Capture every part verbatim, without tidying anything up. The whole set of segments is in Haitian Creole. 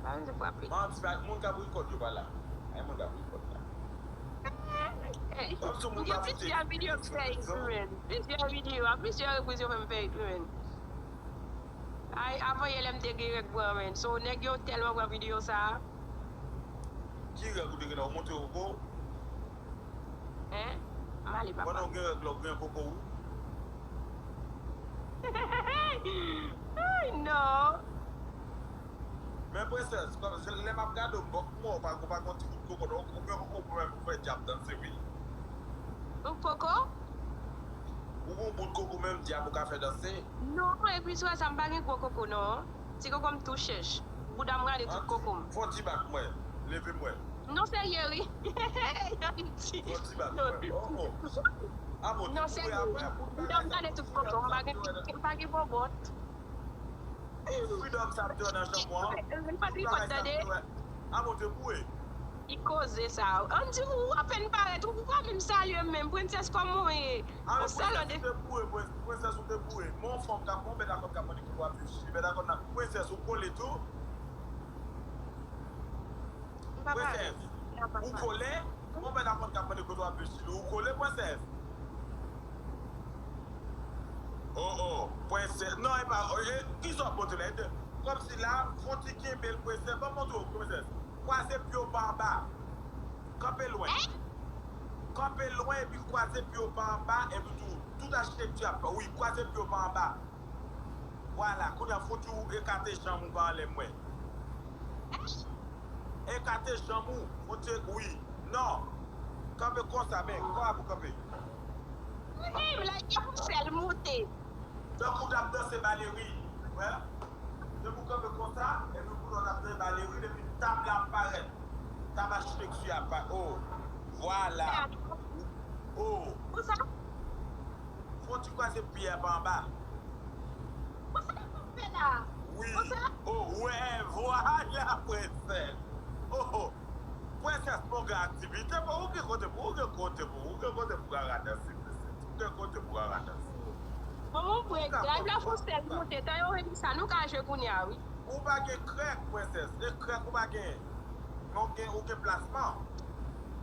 Ann frape. Manti, pa moun k ap rekòd yo pa la. Ay, moun k ap rekòd la. Kòmsi moun pa foute. Plizyè videyo m fè ekri, men. Plizyè videyo, a plizyè repriz yo fè m fè ekri, men. Ay, avan yè lè m te gen règ pran, men. So, nèg yo tèlman pran videyo sa a. Ki règ ou te gen la? Ou monte koko? Hein? M ale, papa. Pandan w gen règ la, w gen koko, wi. Ay, non. Men prensès, kòm lè m ap gade w, m wè w pa, ou pa gen yon ti bout koko, non, ou gen koko pou mwen pou fè dyab danse, wi. Yon koko? Ou gen yon bout koko, menm dyab ou ka fè danse? Non, epi sou sa, m pa gen gwo koko, non. Ti koko m tou chèch. Bouda m rale tout koko m. Fè yon ti bak mwen. Leve mwen. Non, serye, wi. Yon ti. Fè yon ti bak mwen. Oh, oh. Ah, bon, non, serye. Bouda m rale tout koko m. M pa gen, m pa gen bòbòt. Freedom sa ap te nan janm ou an. Patrick, ou tande? Ah, bon, te boure. Ki koze sa? Andy, ou apèn parèt, ou pa menm salye m menm. Prensès, kòman w ye? Yon sèl ode. Prensès, ou te boure, prensès, ou te boure. Mon fanm k ap, mon bèt akòm k ap mande pou w ap viv chili, bèt akòm nan. Prensès, ou kole tou? Prensès, ou kole? Mon bèt akòm k ap mande kote w ap viv chili, ou kole, prensès? Oh, oh, prensès. Non, e pa, oh, e, kisa w ap montre la? Kòmsi la, fon ti kenbe l, prensès. Ban m montre w, prensès. Kwaze pye w pa anba. Kanpe lwen. Kanpe lwen epi kwaze pye w pa anba epi tou, tout achitekti ap, wi, kwaze pye w pa anba. Vwala, kounye a fouti w ekate janm ou pa anlè mwen. Ekate janm ou, fouti, wi. Non. Kanpe konsa, men, kò a pou kanpe. Hey, m lage pou sèl moute. Tankou w t ap danse baleri, wè. Depi w kanpe konsa, epi pou lòt ap danse baleri, epi tab la ap parèt. Tab achitekti a pa, oh, vwala. Oh. Fon ti kwaze pye a pa anba. Wi. Oh, wè, vwala, prensès. Oh, oh. Prensès, bon gen aktivite, bon, ou gen kote pou, ou gen kote pou, ou gen kote pou rara danse, prensès. Ou gen kote pou rara danse. Bon, mon frè, live la fon sèl moute, tan yo redi sa, nou ka jwe kounye a, wi. Ou pa gen krèk, prensès. E krèk ou pa gen. Men ou gen, ou gen plasman.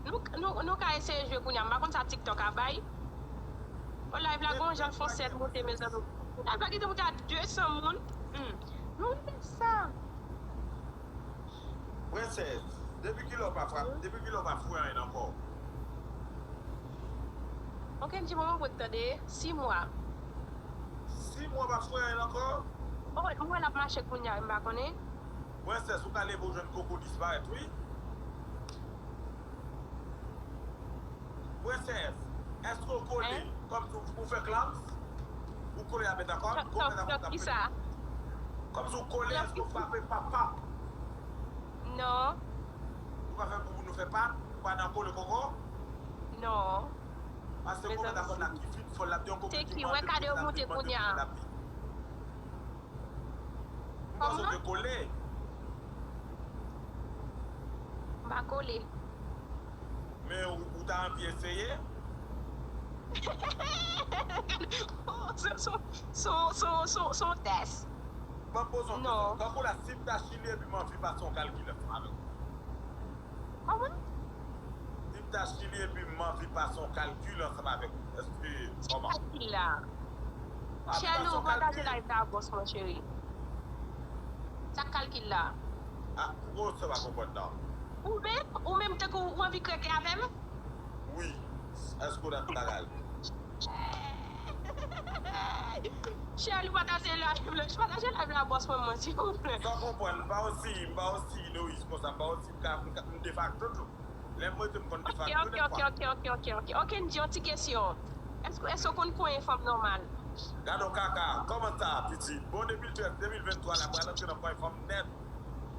Nou, nou, nou ka eseye jwe kounye a. M pa konn sa TikTok a bay. O live la, gon jan fon sèl moute, mezanmi. Live la gentan moute a de san moun. Hmm. Nou renmen sa. Prensès, depi kilè w pa frape, depi kilè w pa foure anyen ankò? Ok, m di mwen mwen tande, sis mwa. Sis mwa w pa foure anyen ankò? Oh, m wè l ap mache kounye a, m pa konnen. Prensès, ou ka leve w jwenn koko disparèt, wi. Prensès, èske w kole kòmsi w fè klams? Ou kole avè dakò? Kòmsi w kole, èske w frape pap pap? Non. Ou pa fè pou nou fè pap? Ou pa nan kole koko? Non. Paske koko dakò la ki vit, fò l ap di yon koko ki mande pou l ap vit, mande pou l ap vit. M panse w te kole. M pa kole. Men ou, ou ta anvi eseye? Se yon tès. M ap poze yon kesyon. Tankou la, si m ta chili epi m anvi pase yon kalkil ansanm avèk ou. Kòman? Si m ta chili epi m anvi pase yon kalkil ansanm avèk ou, èske kòman? Ki kalkil la? Chèlou, pataje live la bòs mwen cheri. Sa k kalkil la? Ah, ou sa pa konprann non. Ou menm, ou menm tankou ou anvi kreke avè m? Wi. Èske w dakò bagay? Chèlou, pataje live la, pataje live la bòs mwen mwen silvouplè. Sa w konprann, m pa yon siy, m pa yon siy Lois konsa, m pa yon siy, m ka, m ka, m defakto tou. Lè m rete m konn defakto dèfwa. Ok, ok, ok, ok, ok, ok, ok, ok, ok, m di yon ti kesyon. Èske, èske w konn konyen fanm nòmal? Gade yon kaka, kòman sa, pitit? Bon, de mil trèz, de mil venntwa la, pral antre nan konyen fanm nèt.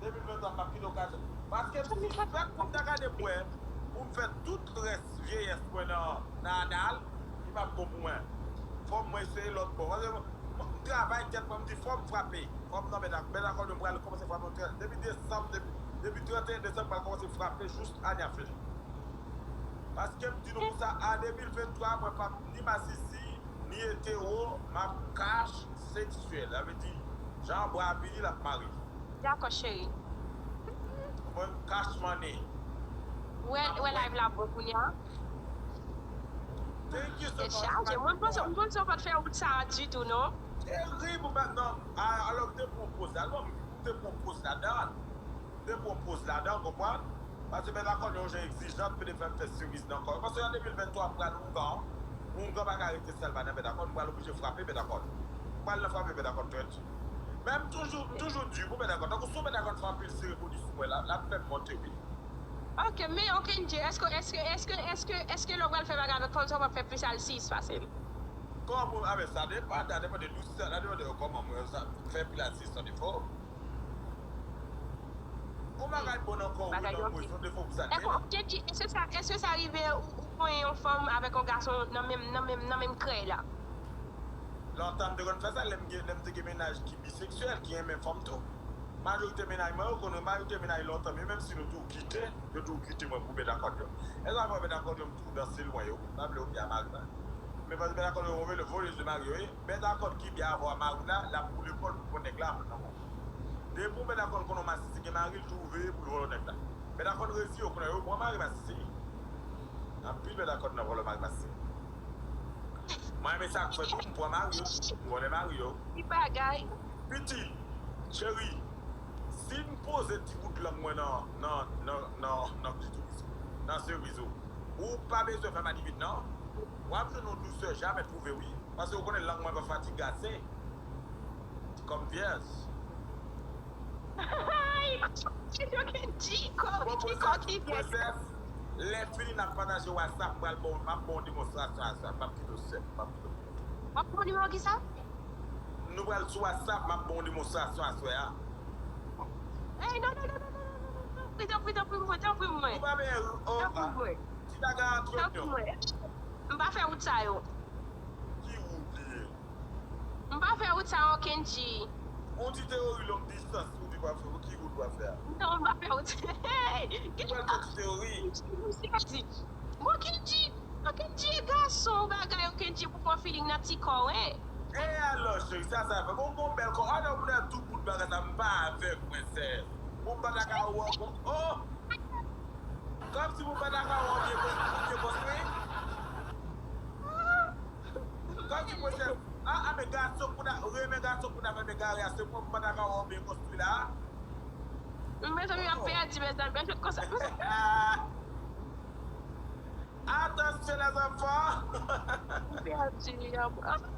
De mil venntwa, m p ap kite okazyon. Paske m sispèk pou m ta gade m wè, pou m fè tout rès vyeyès mwen nan, nan anal, li p ap bon pou mwen. Fò mwen eseye lòt bò. Paske m, m travay tèt mwen, m di fò m frape. Fò m nan bèt ak, bèt akòm yo pral kòmanse frape yon trèz. Depi desanm, depi, depi trannteyen desanm, m pral kòmanse frape jous ane a fini. Paske m di nou konsa, a de mil venntwa, mwen p ap ni masisi, ni etero, m ap cash seksyèl. Sa vle di, jan bwa a vini, l ap mare. Dakò, cheri. Ou konprann? Cash money. Ou wè, ou wè live la bon kounye a? Thank you so Se much. chaje. Mwen, m panse, m panse w pa t fè wout sa a ditou, non? Terib ou pa, non. A, alò, m te pran poz la. Non, m te pran poz ladan. M te pran poz ladan, konprann? Paske Bèt Akòn yon jan egzijan, m te fè m fè series nan kò. Paske an de mil venntwa, m pral oungan. Oungan pa ka rete sèlman nan Bèt Akòn, m pral oblije frape Bèt Akòn. M pral nan frape Bèt Akòn twenty. Men m toujou, m toujou di pou Bèt Akòn. Tankou si Bèt Akòn fè anpil seremoni sou mwen, l ap, l ap fè m monte, wi. Ok, men ok, N J, èske, èske, èske, èske, èske lè w pral fè bagay avèk fanm sa, w p ap fè plis al sis pase l? Kòman, a, men sa depann, sa depann de dousè, sa depann de kòman mwen sa fè pil al sis san defo. Yon bagay bon nan kò ou, Bagay nan ok. Mwen, son defo pou sa Dakò, gen. Ok, N J, èske sa, èske sa rive ou, ou konyen yon fanm avèk yon gason nan menm, nan menm, nan menm krèy la? Lontan m te konn fè sa, lè m gen, lè m te gen mennaj ki biseksyèl, ki renmen fanm tou. Majorite mennaj mwen yo konn, majorite mennaj lontan, men menm si nou tou kite, yo tou kite mwen pou Bèt Akòn yo. E sa fè Bèt Akòn yo m tou danse lwen yo, m pa vle yo byen mari mwen. Men paske Bèt Akòn yo, on veut le voler de mari yo, e Bèt Akòn ki byen avè mari la, l ap boule kò l pou pran nèg la nan mwen. Depi yon Bèt Akòn konn yon masisi gen mari, l tou veye pou l vòlò nèg la. Bèt Akòn resi yo konnen yo pran mari masisi. Anpil Bèt Akòn nan vòlò mari masisi. Mwen, men sa k fè tou, m pran mari yo, m vòlè mari yo. Ki bagay? Piti, cheri, si m poze ti bout lang mwen nan, nan, nan, nan, nan klitoris ou, nan seriz ou, ou pa bezwen fè manip non. W ap jwenn yon dousè, jamè twouve, wi. Paske ou konnen lang mwen pa fatige ase. Kòm vyèj. Ay, yo gen di kò, Bon, ki kò prensès, ki gen. Prensès, lè fini n ap pataje WhatsApp, m pral bon, m ap bon demonstrasyon aswè, m ap kite w sèl, m ap kite w. W ap pran nimewo ki sa? Nou pral sou WhatsApp, m ap bon demonstrasyon aswè a. Ey, non, non, non, non, non, non, non, non, non, non, tanpri, tanpri, tanpri mwen, tanpri mwen. Ou pa bezwen, oh, Tanpri mwen. Ti bagay antre Tanpri nou. Mwen. M pa fè wout sa yo. Ki wout li ye? M pa fè wout sa yo, Kendji. Yon ti teyori long distans ou di w ap fè, ki wout w ap fè a? Non, m pa fè wout. Ou pral fè ti teyori? Bon, Kendji, bon, Kendji e gason, bagay yo, Kendji pou pran feeling nan ti kò, wi. E alò, cheri, sa, sa fè. Bon, bon, bèl kò. Alò, moun nan tout bout bagay sa, m pa avèk, prensès. Bon, m pa ta ka wè w, oh! Kòmsi moun pa ta ka wè w byen konstwi, byen konstwi. Kòmsi prensès, a, a, men gason pou ta, renmen gason pou ta fè men gare a, se moun pa ta ka wè w byen konstwi la. Mezanmi, m ap pèdi, mezanmi, men jwèt konsa. Attention, les enfants! M pèdi, m ap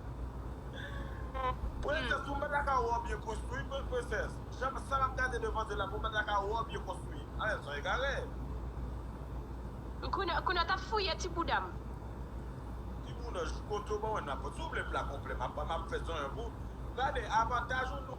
Prensès, pou mwen ta ka wè w byen konstwi, prensès. Jan sa m ap gade devan zye la, pou mwen ta ka wè w byen konstwi. Alè, son egare. Kounye, kounye w t ap fouye ti bouda m. Ti bouda, jou kote w ban mwen nan pot. Si w vle pla konplè, m ap, m ap fè zonyon pou. Gade, avantaj ou nou.